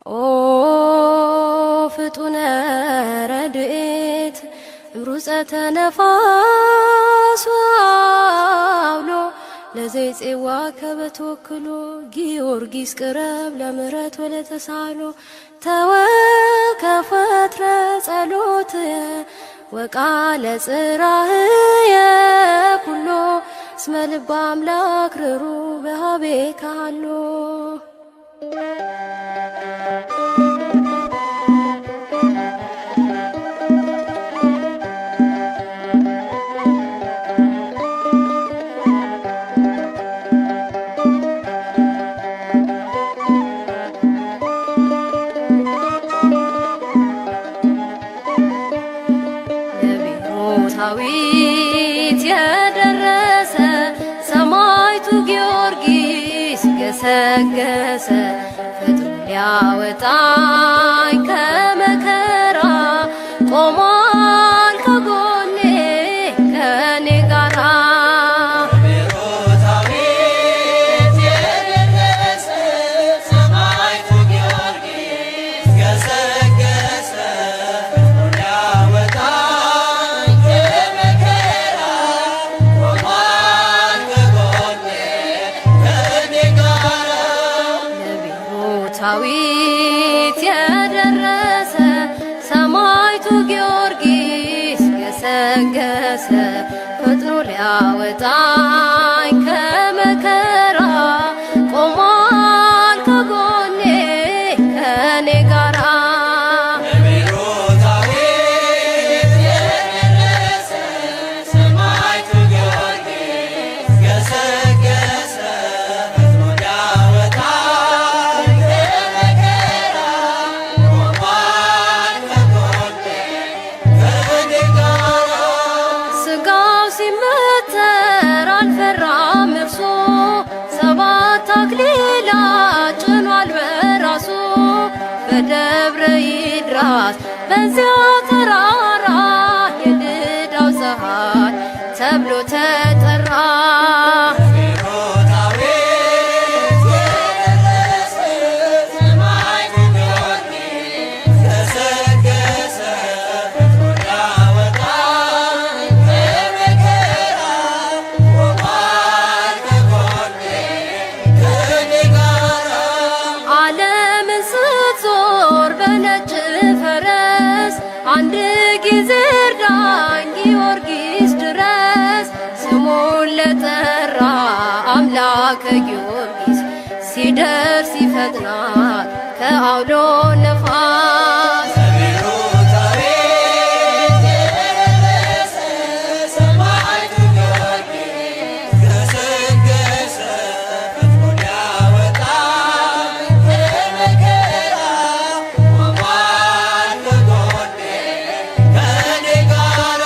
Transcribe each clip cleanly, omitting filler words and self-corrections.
ኦ ፍጡነ ረድኤት እምሩፀተ ነፋስ አውሎ ለዘይፄዋ ከበተወክሎ ጊዮርጊስ ቅረብ ለምሕረት ወለተሳሎ ተወከፈትረ ጸሎትየ ወቃለ ጽራህየ ኩሎ እስመ ልበ አምላክ ርሩ በሃቤ ካሎ። ለቤሮታዊት የደረሰ ሰማዕቱ ጊዮርጊስ ገሰገሰ ፈጥኖ ሊያወጣኝ ከመከራ ቆሟል ከጎኔ ከኔ ጋራ። ለቤሮታዊት የደረሰ ሰማዕቱ ጊዮርጊስ ገሰገሰ ፈጥኖ ሊያወጣኝ ከመከራ ቆሟል ከጎኔ ከእኔ ጋራ። ለቤሮታዊት የደረሰ ሰማዕቱ ጊዮርጊስ ገሰገሰ ፈጥኖ ሊያወጣኝ ከመከራ ቆሟል ከጎኔ ከኔ ጋራ። ለቤሮታዊት የደረሰ ሰማዕቱ ጊዮርጊስ ገሰገሰ ፈጥኖ ሊያወጣኝ ከመከራ ቆሟል ከጎኔ ከእኔ ጋራ። ስጋው ሲመተር አልፈራም እርሱ፣ ሰባት አክሊላት ጭኗል በራሱ። በደብረ ይድራስ በዚያ ተራራ የልዳው ፀሐይ ተብሎ ተጠራ። ለቤሮታዊት የደረሰ ሰማዕቱ ጊዮርጊስ ገሰገሰ ፈጥኖ ሊያወጣኝ ከመከራ ቆሟል ከጎኔ ከእኔ ጋራ። ዓለምን ስትዞር በነጭ ፈረስ አንድ ጊዜ እርዳኝ ጊዮርጊስ ድረስ። ስሙን ለጠራ አምላከ ጊዮርጊስ ሲደርስ ይፈጥናል ከአውሎ ነፋስ። ለቤሮታዊት የደረሰ ሰማዕቱ ጊዮርጊስ ገሰገሰ ፈጥኖ ሊያወጣኝ ከመከራ ቆሟል ከጎኔ ከእኔ ጋራ።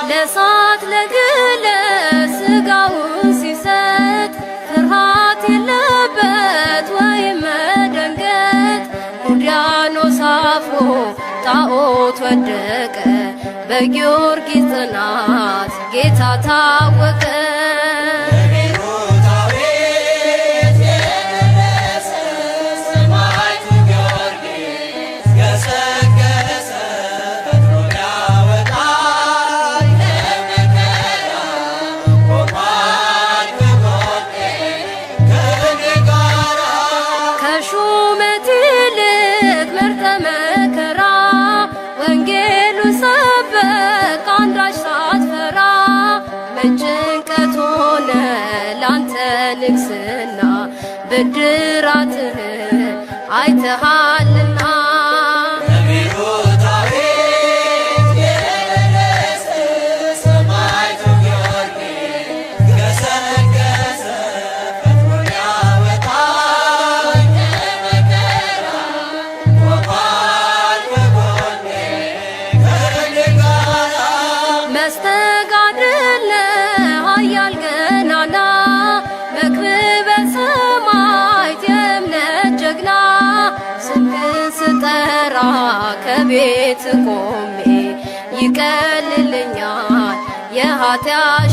ለእሳት ለግለ ስጋውን ሲሰጥ ፍርሃት የለበት ወይም መደንገጥ። ሙዲያኖስ አፍሮ ጣዖት ወደቀ፣ በጊዮርጊስ ጽናት ጌታ ታወቀ። ለቤሮታዊት የደረሰ ሰማዕቱ ጊዮርጊስ ገሰገሰ ፈጥኖ ሊያወጣኝ ከመከራ ቆሟል ከጎኔ ከእኔ ጋራ። ከሹመት ይልቅ መርጠ መከራ ወንጌሉ ሰበክ አንዳች ሳትፈራ። መጭንቀት ሆነ ላንተ ንግስና ብድራትህን አይተሃልና። ለቤሮታዊት የደረሰ ሰማዕቱ ጊዮርጊስ ገሰገሰ ፈጥኖ ሊያወጣኝ ከመከራ ቆሟል ከጎኔ ከእኔ ጋራ። መስተጋድል ኃያል ገናና መክብበ ሰማዕት የእምነት ጀግና። ስምህን ስጠራ ከቤት ቆሜ ይቀልልኛል የኃጢአት